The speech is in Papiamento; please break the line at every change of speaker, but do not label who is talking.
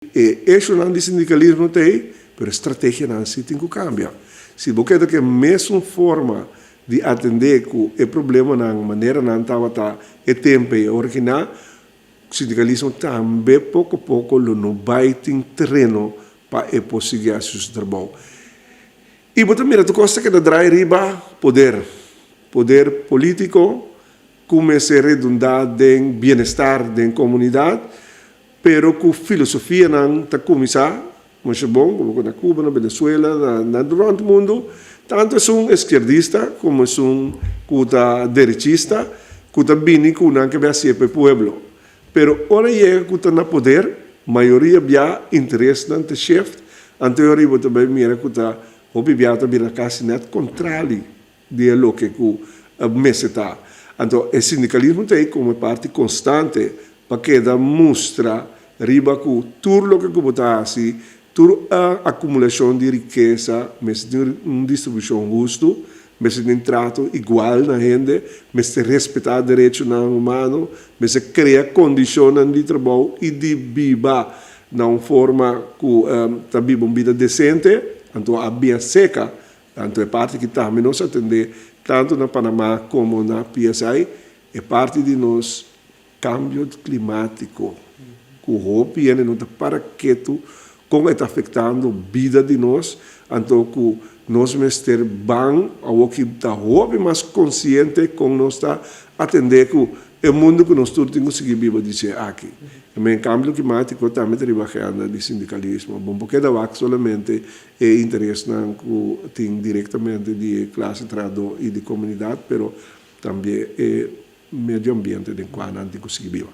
E echonan di sindikalismo t'ei, pero e strategianan si tin ku kambia. Si bo keda ku e mesun forma di atendé ku e problemanan manera nan tabata e tempu ei originá, sindikalismo tambe poko poko lo no bai tin tereno pa e por sigui hasi su trabou. I bo ta mira tur kos ta keda drai riba poder, poder polítiko ku mester redundá den bienestar den komunidat, Pero ku filosofianan ta kuminsá masha bon, komo ku na Cuba, na Venezuela, na na rònt mundu, tantu esun eskierdista komo esun ku ta derechista ku ta bini ku nan ke bai hasié pa e pueblo. Pero ora yega ku ta na poder, mayoria bia interesnan ta shift, anto e ora bo ta bai mira ku ta hopi bia ta bira kasi nèt kontrali di e loke ku mester ta. Anto e sindikalismo ta ei komo e parti konstante pa keda mustra riba ku tur loke ku bo ta hasi, tur akumulashon di rikesa mester tin un distribushon hustu, mester tin trato igual na hende, mester respetá derechonan humano, mester krea kondishonnan di trabou i di biba na un forma ku ta biba un bida desente. Anto a bia seka. Tantu e parti ki tambe nos atendé tantu na Panamá komo na PSI, e parti di nos kambio klimátiko ku hopi hende no ta para ketu kon e ta afektando bida di nos, anto ku nos mester ban awor ki ta hopi mas konsiente kon nos ta atendé ku e mundu ku nos tur tin ku sigui biba di dje aki. E kambio klimátiko tambe ta riba agenda di sindikalismo. Bon por keda wak solamente e interesnan ku tin direktamente di e klase trahadó i di komunidat, pero tambe e medio ambiente den kua nan tin ku sigui biba.